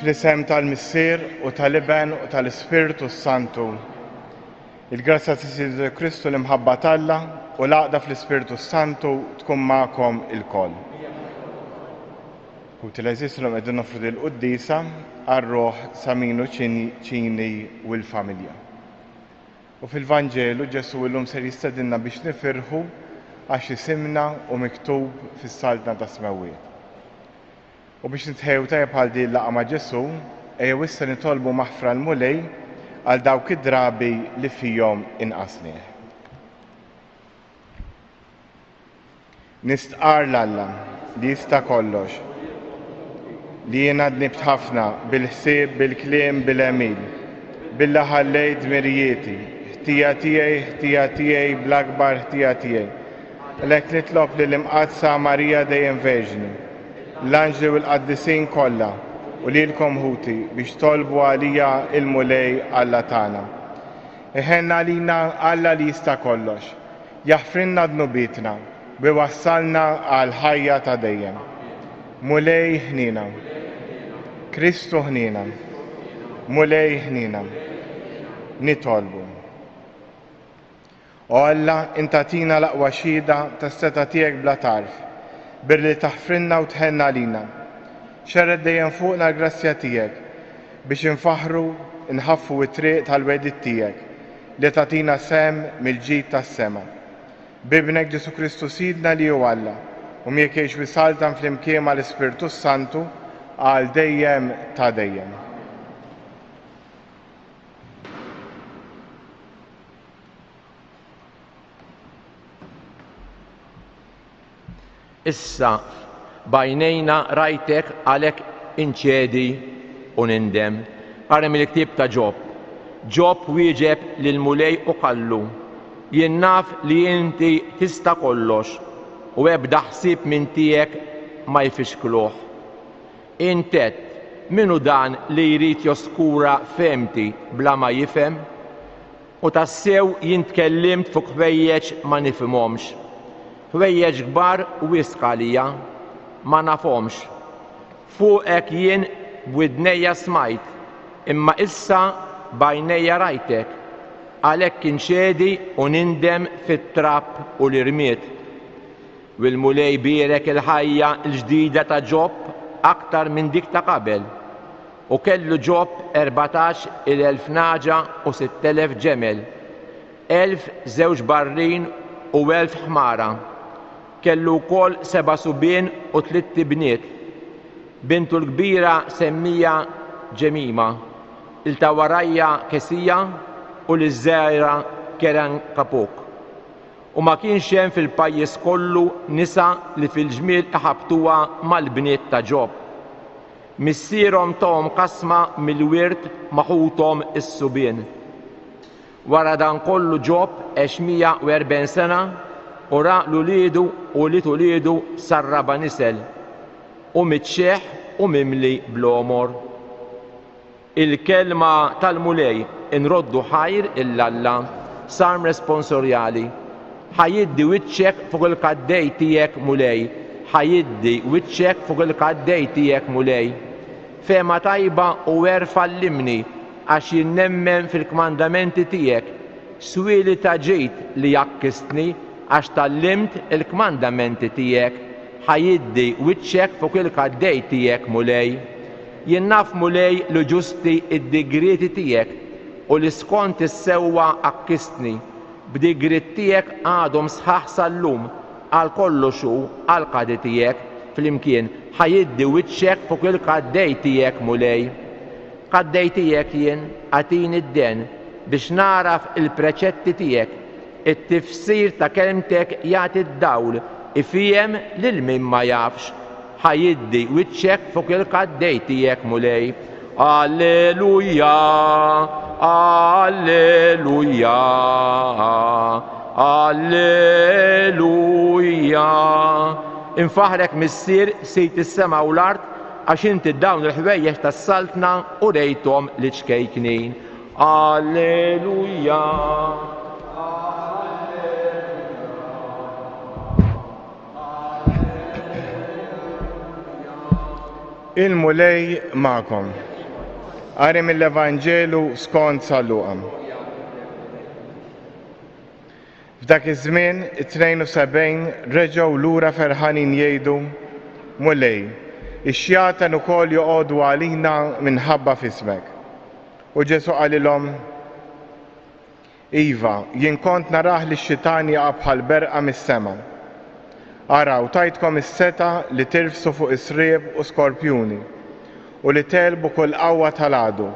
Fl-isem tal-Missier u tal-Iben u tal-Ispirtu s-Santu. Il-grazzja ta' Sidna Kristu l-imħabba t'Alla u l-għaqda fl-Ispirtu s-Santu tkun magħkom ilkoll. Ħuti l-għeżież illum qegħdin noffru din il-quddiesa għar-ruħ Saminu Cini u l-familja. U fil-Vanġelu Ġesù illum ser jistedinna biex nifirħu għax isimna hu miktub fis-Saltna tas-Smewwiet. U biex nitħejjew tajjeb għal din il-laqgħa ma' Ġesù, ejjew issa nitolbu maħfra l-Mulej għal dawk id-drabi li fihom inqasnieh. Nistqarr 'l Alla, li jista' kollox, li jiena dnibt ħafna bil-ħsieb, bil-kliem, bil-għemil, billi ħallejt dmirijieti, ħtija tiegħi, ħtija tiegħi, bl-akbar ħtija tiegħi. Għalhekk nitlob lill-Imqaddsa Marija dejjem Verġni, l-anġli u l-qaddisin kollha, u lilkom ħuti biex tolbu għalija il-Mulej Alla tagħna. Iħenn għalina Alla li jista' kollox. Jaħfrilna dnubietna u jwassalna għall-ħajja ta' dejjem. Mulej ħniena. Kristu ħniena. Mulej ħniena. Nitolbu. O Alla, int tagħtina l-aqwa xhieda tas-setgħa tiegħek bla tarf, billi taħfrilna u tħenn għalina. Xerred dejjem fuqna l-grazzja tiegħek biex infaħħru, inħaffu t-triq tal-wegħdiet tiegħek li tagħtina sehem mill-ġid tas-sema. B'Ibnek Ġesù Kristu Sidna li hu Alla, u miegħek jgħix u jsaltan flimkien mal-Ispirtu s-Santu għal dejjem ta' dejjem. Issa b'għajnejna rajtek għalhekk inċedi u nindem. Qari mill-ktieb ta' Ġob. Ġob wieġeb lill-Mulej u qallu, Jien naf li inti tista' kollox u ebda ħsieb minn tiegħek ma jfixkluh. Int għedt, 'Min hu dan li jrid joskura fehmti bla ma jifhem? U tassew jien tkellimt fuq ħwejjeġ ma nifhimhomx, ħwejjeġ kbar wisq għalija, ma nafhomx. Fuqek jien b'widnejja smajt, imma issa b'għajnejja rajtek, għalhekk inċedi u nindem fit-trab u l-irmied. U l-Mulej bierek il-ħajja l-ġdida ta' Ġob aktar minn dik ta' qabel. U kellu Ġob 14 il elf nagħġa u 6,000 ġemel, 1,000 żewġ barrin u elf ħmara. Kellu wkoll seba' subien u tlitt ibniet. Bintu l-kbira semmieha Ġemima, 'il ta' warajha Kesija u liż-żgħira Keren-Kapuk. U ma kienx hemm fil-pajjiż kollu nisa li fil-ġmiel iħabbtuha mal-bniet ta' Ġob. Missierhom tahom qasma mill-wirt ma' ħuthom is-subien. Wara dan kollu Ġob għex 140 sena u ra 'l uliedu u wlied uliedu sar-raba' nisel. Hu miet xiħ u mimli bl-għomor. Il-Kelma tal-Mulej, Inroddu ħajr 'il Alla, Salm responsorjali. Ħa jiddi wiċċek fuq il-qaddej tiegħek, Mulej, ħa jiddi wiċċek fuq il-qaddej tiegħek, Mulej. Fehma tajba u għerf għallimni, għax jien nemmen fil-kmandamenti tiegħek. Swieli ta' ġid li għakkistni, għax tgħallimt il-kmandamenti tiegħek. Ħa jiddi wiċċek fuq il-qaddej tiegħek, Mulej. Jien naf, Mulej, li ġusti d-digrieti tiegħek, u li skont is-sewwa għakkistni. B'digriet tiegħek għadhom sħaħ sal-lum, għal kollox hu għall-qadi tiegħek, flimkien, ħa jiddi wiċċek fuq il-qaddej tiegħek, Mulej. Qaddej tiegħek jien, agħtini d-dehen, biex nagħraf il-preċetti tiegħek. It-tifsir ta' kelmtek jagħti d-dawl, ifiehem lil min ma jafx. Ħa jiddi wiċċek fuq il-qaddej tiegħek, Mulej. Alleluja, alleluja, alleluja. Infaħrek Missier, Sid is-sema u l-art, għax inti dawn il-ħwejjeġ tas-saltna urejthom liċ-ċkejknin. Alleluja. Il-Mulej magħkom. Qari mill-Evanġelu skont San Luqa. F'dak iż-żmien it-72 reġgħu lura ferħanin jgħidu, Mulej, ix-xjaten ukoll joqogħdu għalina minħabba f'ismek. U Ġesù qalilhom, Iva, jien kont narah lix-xitan jaqa' bħal berqa mis-sema. Araw, tajtkom is-setgħa li tirfsu fuq is-sriep u skorpjuni, u li tegħlbu kull qawwa tal-għadu,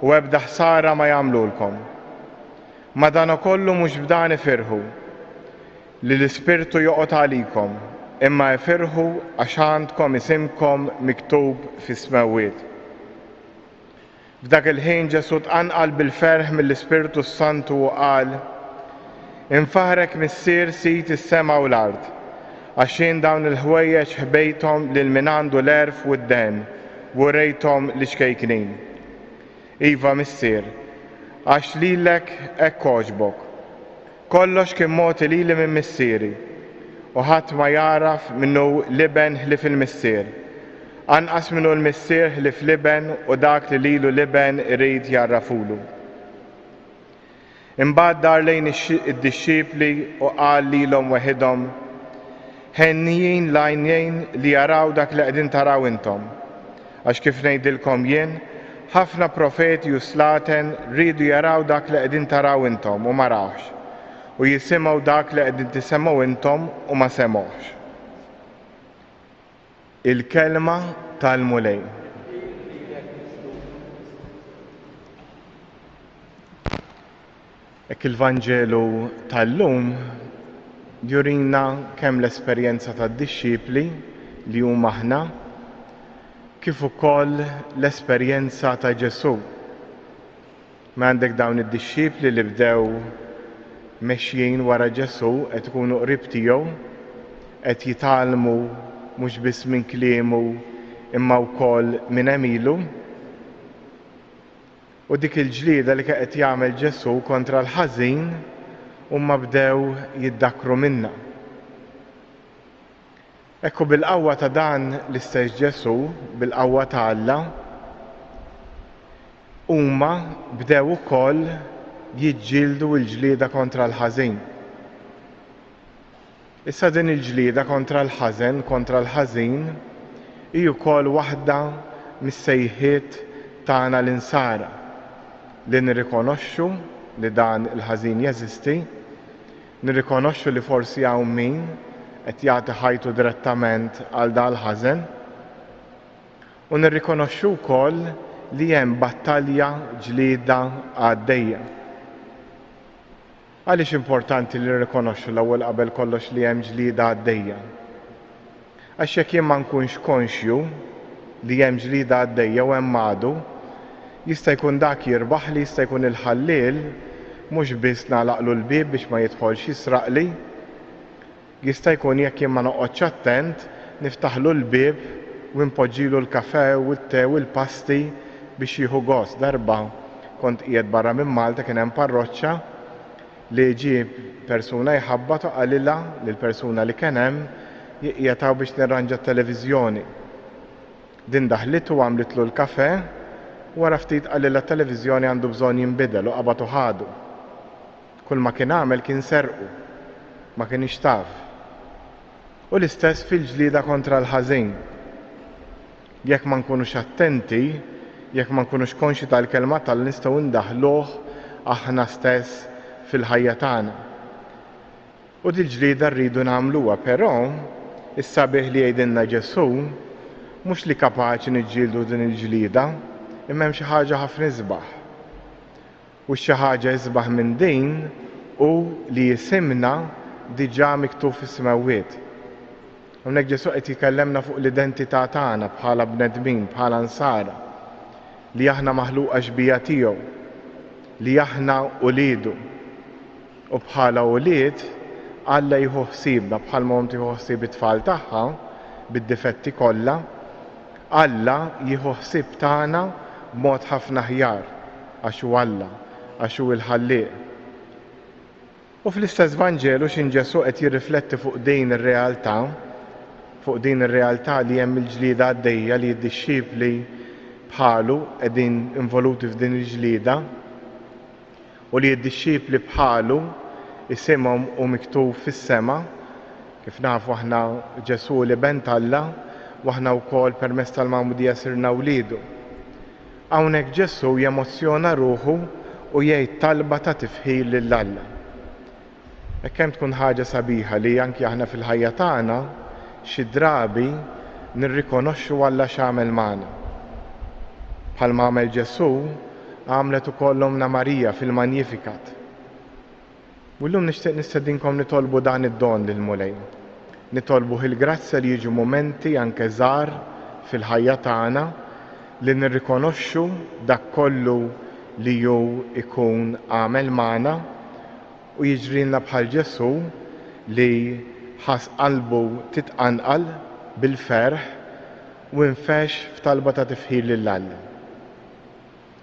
u ebda ħsara ma jagħmlulkom. Madankollu mhux b'dan ifirħu, li l-Ispirtu joqgħod għalikom, imma ifirħu għax għandkom isimkom miktub fis-smewwiet. F'dak il-ħin Ġesù tqanqal bil-ferħ mill-Ispirtu s-Santu u qal, Infaħħrek Missier Sid is-sema u l-art, għax jien dawn il-ħwejjeġ ħbejthom lil min għandu l-għerf u d-dehen u urejthom liċ-ċkejknin. Iva, Missier, għax lilek hekk għoġbok. Kollox kien mogħti lili minn Missieri, u ħadd ma jagħraf min hu l-Iben ħlief il-Missier, anqas min hu l-Missier ħlief l-Iben u dak li lilu l-Iben irid jgħarrafhulu. Imbagħad dar lejn id-dixxipli u qal lilhom weħidhom, Hennijin l-għajnejn li jaraw dak li qegħdin taraw intom. Għax kif ngħidilkom jien, ħafna profeti u slaten riedu jaraw dak li qegħdin taraw intom u ma rawhx, u jisimgħu dak li qegħdin tisemgħu intom u ma semgħuhx. Il-Kelma tal-Mulej. Hekk il-Vanġelu tal-lum jurina kemm l-esperjenza tad-dixxipli li huma aħna, kif ukoll l-esperjenza ta' Ġesù. Ma għandek dawn id-dixxipli li bdew mexjin wara Ġesù, qed ikunu qrib tiegħu, qed jitgħallmu mhux biss minn kliemu imma wkoll minn għemilu. U dik il-ġlieda li kien qed jagħmel Ġesù kontra l-ħażin huma bdew jiddakkru minnha. Hekk u bil-qawwa ta' dan l-istess Ġesù, bil-qawwa ta' Alla, huma bdew ukoll jiġġieldu l-ġlieda kontra l-ħażin. Issa din il-ġlieda kontra l-ħażen, kontra l-ħażin, hi wkoll waħda mis-sejħiet tagħna l-Insara, li nirrikonoxxu li dan il-ħażin jeżisti, nirrikonoxxu li forsi hawn min qed jagħti ħajtu direttament għal dal-ħażen, u nirrikonoxxu wkoll li hemm battalja, ġlieda għaddejja. Għaliex importanti li nirrikonoxxu l-ewwel qabel kollox li hemm ġlieda għaddejja? Għax jekk jien ma nkunx konxju li hemm ġlieda għaddejja u hemm għadu, jista' jkun dak jirbaħli, jista' jkun il-ħalliel, mhux biss nagħlaqlu l-bieb biex ma jidħolx jisraqli, Jista' jkun jekk jien ma noqgħodx attent, niftaħlu l-bieb u npoġġilu l-kafè u t-te u l-pasti biex jieħu gost. Darba kont qiegħed barra minn Malta kien hemm parroċċa li ġie persuna jħabbat u qalilha lill-persuna li kien hemm jien qiegħed hawn biex nirranġa t-televiżjoni. Din daħlitu u għamlitlu l-kafè u wara ftit qalilha t-televiżjoni għandu bżonn jinbidel u qabad u ħadu. Kull ma kien għamel kien serqu. Ma kinitx taf. U l-istess fil-ġlieda kontra l-ħażin. Jekk ma nkunux attenti, jekk ma nkunux konxji tal-Kelma t'Alla nistgħu ndaħħluh aħna stess fil-ħajja tagħna. U dil-ġlieda rridu nagħmluha, però is-sabiħ li jgħidilna Ġesù mhux li kapaċi niġġieldu din il-ġlieda, imma hemm xi ħaġa ħafna isbaħ. U xi ħaġa isbaħ minn din hu li isimna diġà miktub fis-smewwiet. Hawnhekk Ġesù qed jkellemna fuq l-identità tagħna bħala bnedmin, bħala Nsara, li aħna maħluqa xbieha tiegħu, li aħna uliedu. U bħala ulied, Alla jieħu ħsiebna bħalma omm tieħu ħsieb it-tfal tagħha bid-difetti kollha, Alla jieħu ħsieb tagħna b'mod ħafna aħjar għax hu Alla, għax hu l-Ħallieq. U fl-istess Vanġelu x'in Ġesù qed jirrifletti fuq din ir-realtà, fuq din ir-realtà li hemm il-ġlieda għaddejja li d-dixxipli. bħalu qegħdin involuti f'din il-ġlieda u li d-dixxipli bħalu isimhom hu miktub fis-sema, kif nafu aħna Ġesù hu l-Iben t'Alla u aħna wkoll permezz tal-magħmudija sirna wliedu. Hawnhekk Ġesù jemozzjona ruħu u jgħid talba ta' tifħir lil Alla. Hekk kemm tkun ħaġa sabiħa li anki aħna fil-ħajja tagħna xi drabi nirrikonoxxu Alla x'għamel magħna. Bħalma għamel Ġesù, għamlet ukoll Ommna Marija fil-Magnificat. U llum nixtieq nistedinkom nitolbu dan id-don lill-Mulej. Nitolbuh il-grazzja li jiġu mumenti anke żgħar fil-ħajja tagħna li nirrikonoxxu dak kollu li hu jkun għamel magħna U jiġrilna bħal Ġesù li ħass qalbu titqanqal bil-ferħ u infexx f'talba ta' tifħir lil Alla.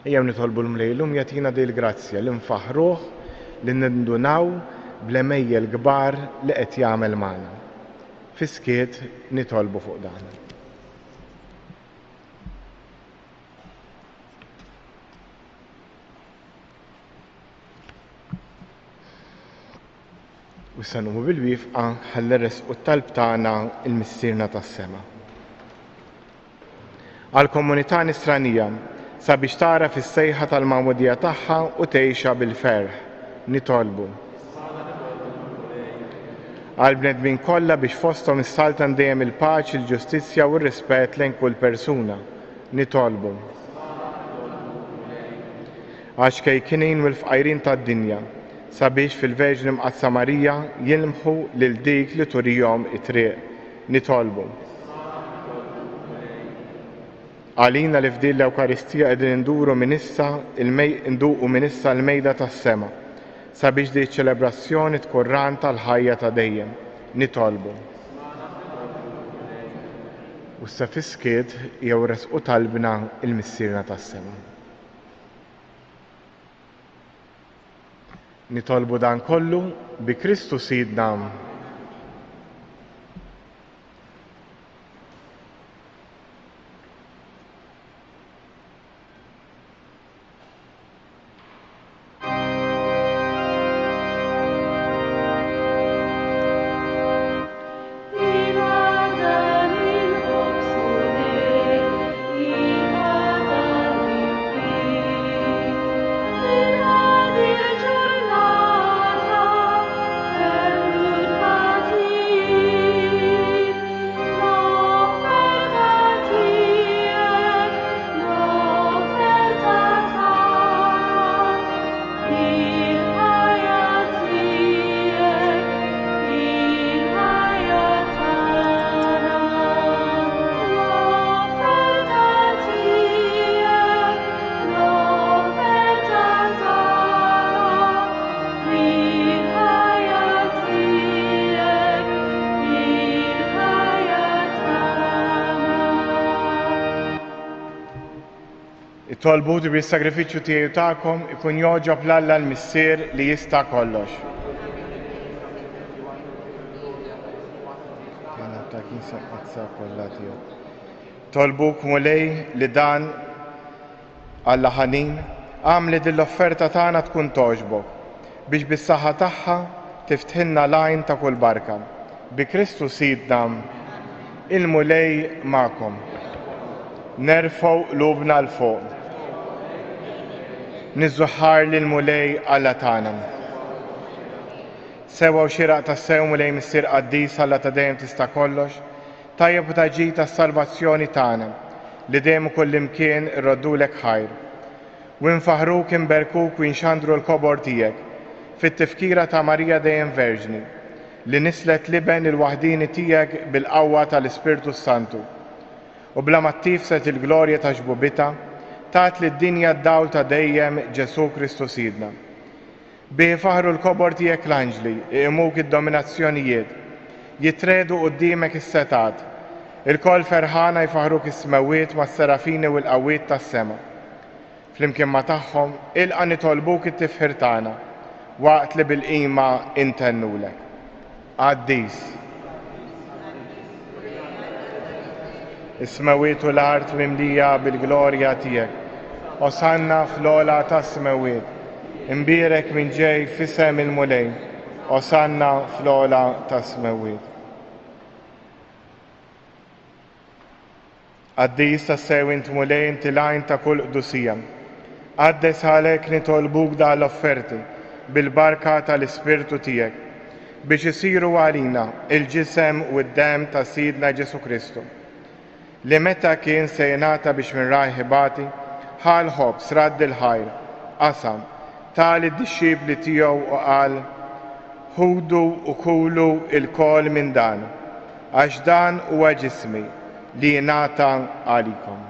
Ejjew nitolbu l-Mulej illum jagħtina din il-grazzja li nfaħħruh, li nindunaw bl-għemejjel kbar li qed jagħmel magħna. Fis-skiet nitolbu fuq dan. U issa nqumu bil-wifqa ħalli rresqu t-talb tagħna il-Missierna tas-sema. Għall-komunità nisranija sabiex tagħraf is-sejħa tal-magħmudija tagħha u tgħixha bil-ferħ. Nitolbu. Għall-bnedmin kollha biex fosthom issaltan dejjem il-paċi, il-ġustizzja u r-rispett lejn kull persuna. Nitolbu. Għax-ċkejkinin u l-fqajrin tad-dinja, sabiex fil-Verġni Mqaddsa Marija jilmħu lil dik li turihom it-triq. Nitolbu. Għalina li f'din l-Ewkaristija qegħdin induru minn issa nduqu minn issa l-mejda tas-sema, sabiex din iċ-ċelebrazzjoni tkun ran tal-ħajja ta' dejjem. Nitolbu. U issa fis-skiet jew resqu talbna il-Missierna tas-sema. Nitolbu dan kollu bi Kristu Sidna. Itolbu li bis-sagrifiċċju tiegħi u tagħkom ikun jogħġob 'l Alla l-Missier li jista' kollox. Tolbuk Mulej li dan Alla ħanin, agħmel li din l-offerta tagħna tkun togħġbok, biex bis-saħħa tagħha tiftħilna l-għajn ta' kull barka. Bi Kristu Sidna. Il-Mulej magħkom. Nerfgħu qlubna 'l fuq. Niżżu ħar lill-Mulej Alla tagħna. Sewwa u xieraq tassew Mulej Missier Qaddis Alla ta' dejjem tista' kollox, Tajjeb u ta' ġid għas-salvazzjoni tagħna, li dejjem u kullimkien irroddulek ħajr. U nfaħħruk, inberkuk u nxandru l-kobor tiegħek, fit-tifkira ta' Marija dejjem Verġni, li nisslet l-Iben il-waħdieni tiegħek bil-qawwa tal-Ispirtu s-Santu. U bla ma ttifset il-glorja ta' xbubitha, tat lid-dinja d-dawl ta' dejjem Ġesù Kristu Sidna. Bih ifaħħru l-kobor tiegħek l-anġli, iqimuk id-dominazzjonijiet, jitregħdu quddiemek is-setgħat. Ilkoll ferħana jfaħħruk is-smewwiet mas-serafini u l-qawwiet tas-sema. Flimkien ma' tagħhom, ilqa' nitolbuk it-tifħir tagħna, waqt li bil-qima intennulek. Qaddis. Is-smewwiet u l-art mimlija bil-glorja tiegħek. Osanna fl-ogħla tas-smewwiet. Imbierek min ġej f'isem il-Mulej. Osanna fl-ogħla tas-smewwiet. Qaddis tassew int Mulej inti l-għajn ta' kull qdusija. Qaddes għalhekk nitolbuk dan l-offerti bil-barka tal-Ispirtu tiegħek, biex isiru għalina l-ġisem u d-demm ta' Sidna Ġesù Kristu, li meta kien se jingħata biex minn rajh ibati, ħa l-ħobż, radd il-ħajr, qasam, ta lid-dixxipli tiegħu u qal, Ħudu u kulu lkoll minn dan, Għax dan huwa ġismi li jingħata għalikom.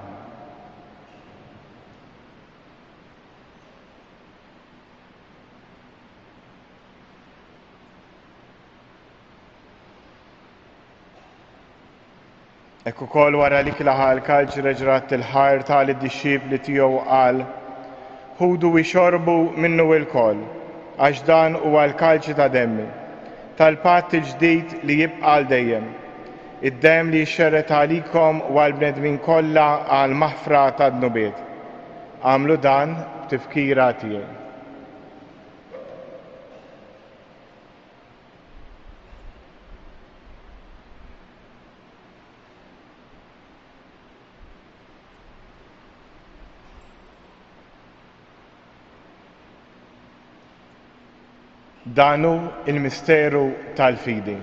Hekk ukoll wara li klaħa l-kalċ reġa' radd il-ħajr ta lid-dixxipli tiegħu u qal, Ħudu u ixorbu minnu ilkoll, għax dan huwa l-kalċi ta' demmi, tal-patt il-ġdid li jibqa' għal dejjem, id-demm li jixxerred għalikom u għall-bnedmin kollha għall-maħfra tad-dnubiet. Agħmlu dan b'tifkira tiegħi. Dan hu l-misteru tal-fidi.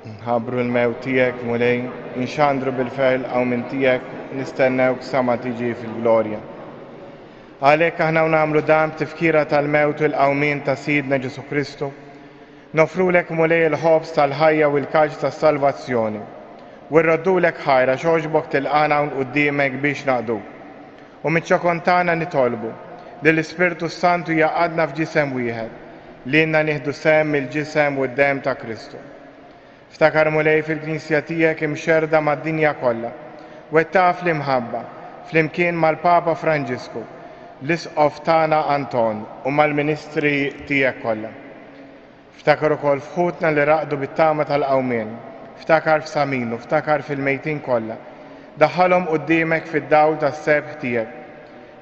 Nħabbru l-mewt tiegħek, Mulej, inxandru bil-ferħ il-qawmien tiegħek, nistennewk sa ma tiġi fil-glorja. Għalhekk aħna u nagħmlu dan b'tifkira tal-mewt u l-qawmien ta' Sidna Ġesù Kristu, Noffrulek, Mulej, il-ħobż tal-ħajja u l-kalċ tas-salvazzjoni, u rroddulek ħajr għax għoġbok tilqagħna hawn quddiemek biex naqduk. U miċ-ċokon tagħna nitolbu li l-Ispirtu s-Santu jgħaqqadna f'ġisem wieħed, lilna nieħdu sehem mill-ġisem u d-demm ta' Kristu. Ftakar, Mulej, fil-Knisja tiegħek imxerrda mad-dinja kollha, wettaqha fl-imħabba, flimkien mal-Papa Franġisku, l-Isqof tagħna Anton u mal-ministri tiegħek kollha. Ftakar ukoll f'ħutna li raqdu bit-tama tal-qawmien. Ftakar f'Samin u ftakar fil-mejtin kollha. Daħħalhom quddiemek fid-dawl tas-sebħ tiegħek.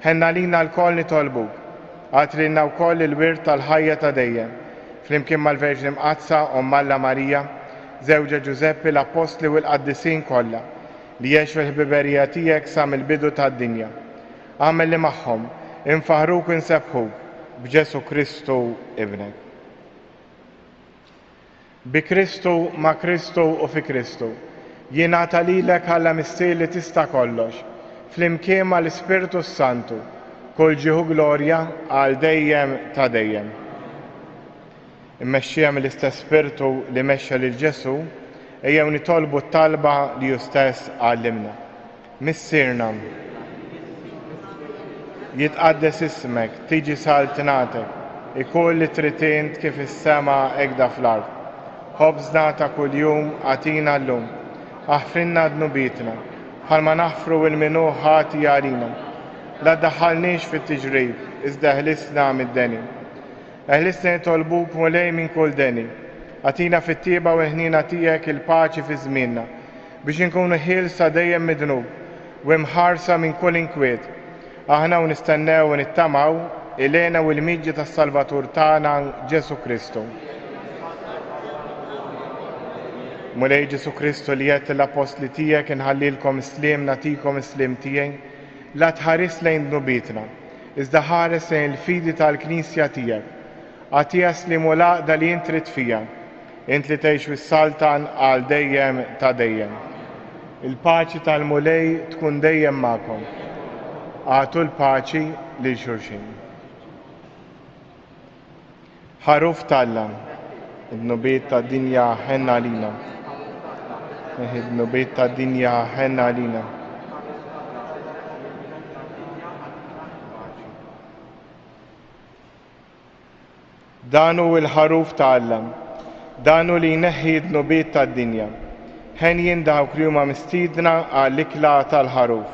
Ħenn għalina lkoll nitolbuk. Agħti lilna wkoll il-wirt tal-ħajja ta' dejjem, flimkien mal-Verġni Mqaddsa, Omm Alla Marija, żewġha Ġużeppi, l-Appostli u l-qaddisin kollha, li għexu l-ħbiberija tiegħek sa mill-bidu tad-dinja. Agħmel li magħhom infaħħruk u nsebbħuk b'Ġesù Kristu Ibnek. Bi Kristu, ma' Kristu u fi Kristu, jingħata lilek Alla Missier li tista' kollox, flimkien mal-Ispirtu s-Santu, kull ġieħ u glorja għal dejjem ta' dejjem. Immexxija mill-istess Spirtu li mexxa lil Ġesù, ejjew nitolbu t-talba li hu stess għallimna. Missierna, jitqaddes ismek, tiġi saltnatek, ikun li trid int kif is-sema hekk fl-art. Ħobżna ta' kuljum agħtina llum. Aħfrilna dnubietna, bħalma naħfru 'l min hu ħati għalina. La ddaħħalniex fit-tiġrib, iżda eħlisna mid-deni. Eħlisna nitolbuk, Mulej, minn kull deni. Agħtina fit-tjieba u l-ħniena tiegħek il-paċi fi żmienna, biex inkunu ħielsa dejjem mid-dnub u imħarsa minn kull inkwiet, aħna u nistennew u nittamaw il-hena u l-miġja tas-Salvatur tagħna Ġesù Kristu. Mulej Ġesù Kristu li għedt lill-appostli tiegħek inħallilkom is-sliem nagħtikom is-sliem tiegħi, la tħaris lejn dnubietna, iżda ħares lejn il-fidi tal-Knisja tiegħek. Agħtiha s-sliem u l-għaqda li int trid fiha, int li tgħix u ssaltan għal dejjem ta' dejjem. Il-paċi tal-Mulej tkun dejjem magħkom. Agħtu l-paċi lil xulxin. Ħaruf t'Alla, id-dnubiet tad-dinja ħenn għalina. Id-dnubiet tad-dinja ħenn għalina. Dan hu l-Ħaruf ta' Alla. Dan hu li jneħħi d-dnubiet tad-dinja. Henjin dawk li huma mistiedna għall-ikla tal-Ħaruf.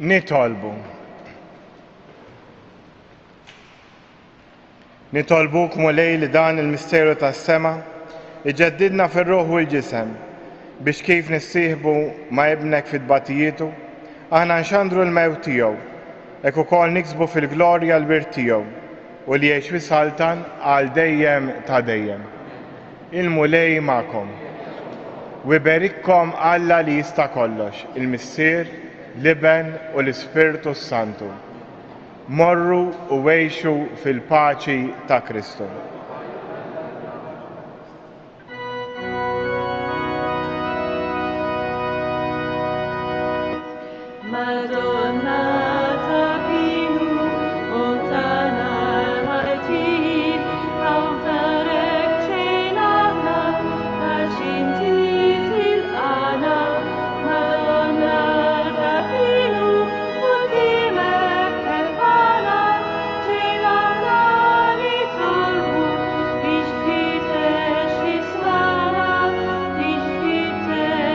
Nitolbu. Nitolbuk Mulej li dan il-misteru tas-sema iġeddidna fir-ruħ u l-ġisem biex kif nissieħbu ma' ibnek fi tbatijietu, aħna nxandru l-mewt tiegħu, hekk ukoll niksbu fil-glorja l-wirt tiegħu u li jgħix u jsaltan għal dejjem ta' dejjem. Il-Mulej magħkom. U iberikkom Alla li jista' kollox, il-Missier, l-Iben u l-Ispirtu s-Santu. Morru u għixu fil-paċi ta' Kristu. Madonna.